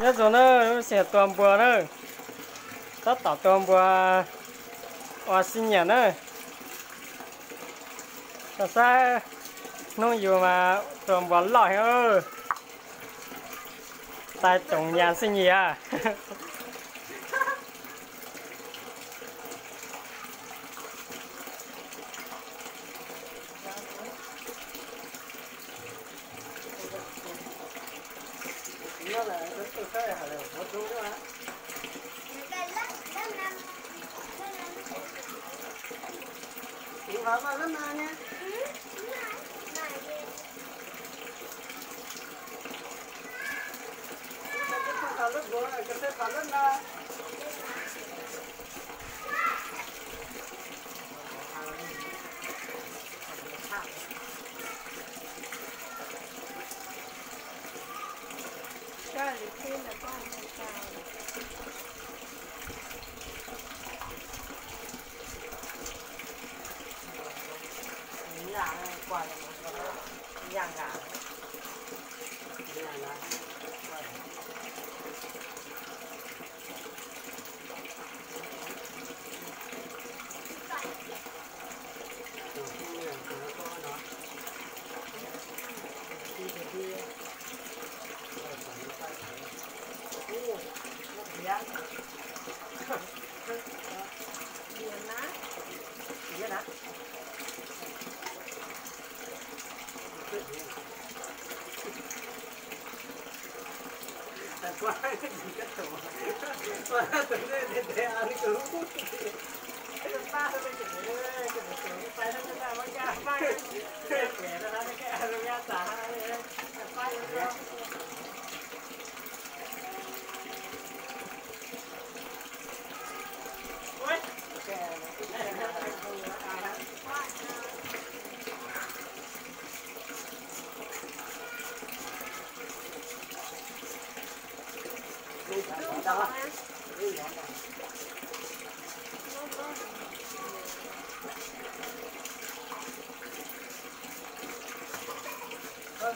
Nyob zoo na, lub sij hawm tua npua na, tab tom tua npua ua xib nyiam na. Koj saib hnub yus mas tua npua loj heev, tais toom nyas xwb nyias.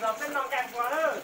Zov peb no nqaij npua lawm.